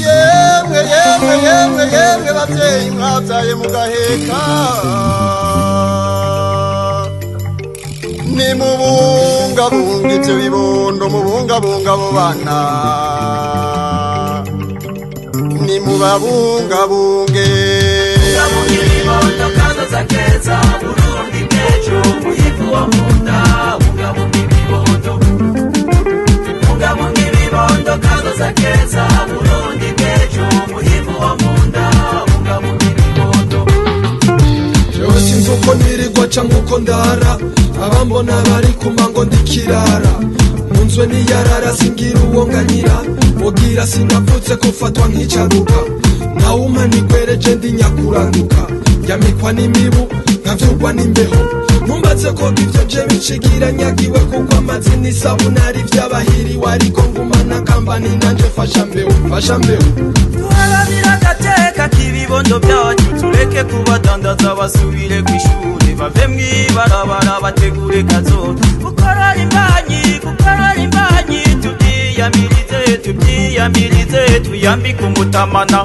Yemwe yemwe yemwe yemwe bavyeyi mwavyaye mugaheka, nimubungabunga ivyo bibondo, mubungabunga abo bana, nimubabungabunge. Bungabunga ibibondo kazoza keza, Burundi bw'ejo muhivu wo munda. Bungabunga ibibondo, bungabunga ibibondo kazoza keza, Burundi bw'ejo muhivu wo munda. Bungabunga ibibondo. Jewe sinzi uko nirirwa canke uko ndara, abambona bari kuma ngo ndikirara. Munzwe niyarara singira uwo nganyira, wogira sinavutse kufatwa nk'icaduka. Ntawumpa nigwereje ndi nyakuranduka, ndyamikwa n'imibu nkavyurwa n'imbeho. Ntumbaze ko ivyo je bicigira nyagiwe, kuko amazi n'isabune ari vy'abahiriwe. Ariko ngumana kambani nanje fasha mbeho, fasha mbeho. Duharanire agateka k'ibibondo byacu, tureke kubadandaza basubire kw'ishure, bave mw'ibarabara bategure kazoza. Gukorora imbanyi, gukorora imbanyi, tuvyiyamirize, tuvyiyamirize, tuyambike umutamana.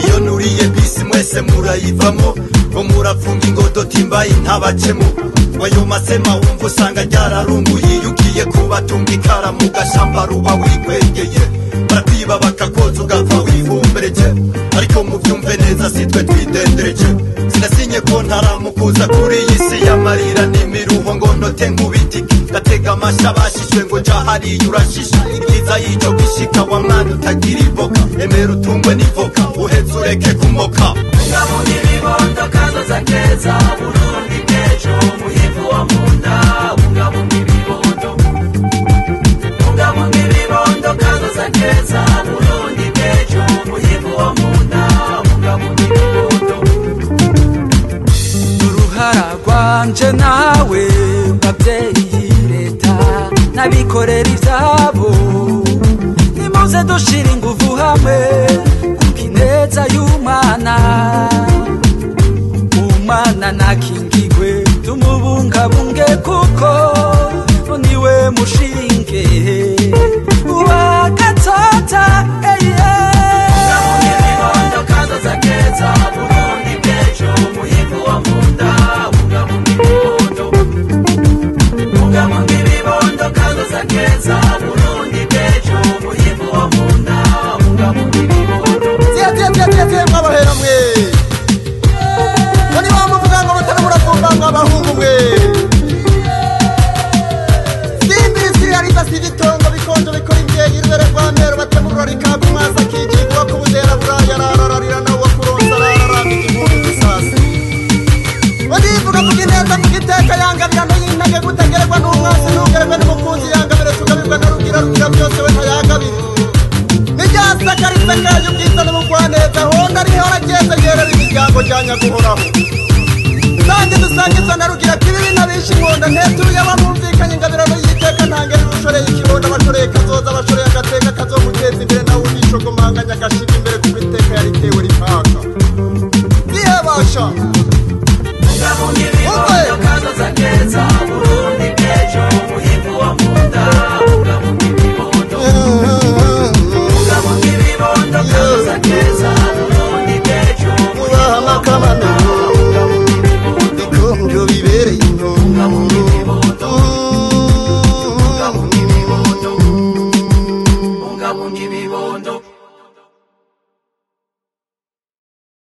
Iyo nuriye bisi mwese murayivamo, ngo murapfunga ingodo timbaye ntabacemo. Wayo masema wumva usanga ryararunguye, iyo ugiye kubatunga ikara mu gashamba ruba wikwegeye. Barakwiba bakakoza ugapfa wivumbereje, ariko muvyumve neza sitwe twidendereje. Sinasinye ko ntaramukuza kuri iyi si y'amarira n'imiruho, ngo ntote nk'ubitike gatega amasha bashishwe ngo ja hariya urashisha. Ibyiza y'ico gishika wa mwana utagira ivoka, emera utungwe n'ivoka uheze ureke kumoka. Bungabunga ibibondo kazoza keza, Burundi bw'ejo muhivu wo munda. Bungabunga ibibondo, bungabunga ibibondo kazoza keza, Burundi bw'ejo muhivu wo munda. Bungabunga ibibondo. Uruhara rwanje nawe babyeyi, leta n'abikorera ivyabo, nimuze dushira inguvu hamwe kuko ineza y'umwana, umwana nakingigwe tumubungabunge kuko niwe mushinge uwakatota. Bungabunga ibibondo kazoza keza, Burundi bw'ejo muhivu wo munda. Bungabunga ibibondo, bungabunga ibibondo kazoza keza, Burundi bw'ejo muhivu wo munda. Bungabunga ibibondo. Tiye tiye tiye tiye tiye mwabahera mwe, ngo nibamuvuga ngo mutari muravumba ngo abahungu mwe. Simbiri sirariza sibitongo bikonjo bikora imvyeyi rubere rwa mero batemurura rikaga umwasa akijigwa kubudera buraya ararararira nawe wakuronsa arararambika impundu zisasi. Ngo ndivuga vuga ineza vuga iteka yangabirano y'intage gutagererwa n'umwansi ntugererwe n'umukunzi yangabire tugabirwa na rugira rugira byose we ntayangabire. Niryasakarisa kayo ubwiza n'ubugwaneza honda riho arageze yerera imiryango rya nyaguhoraho.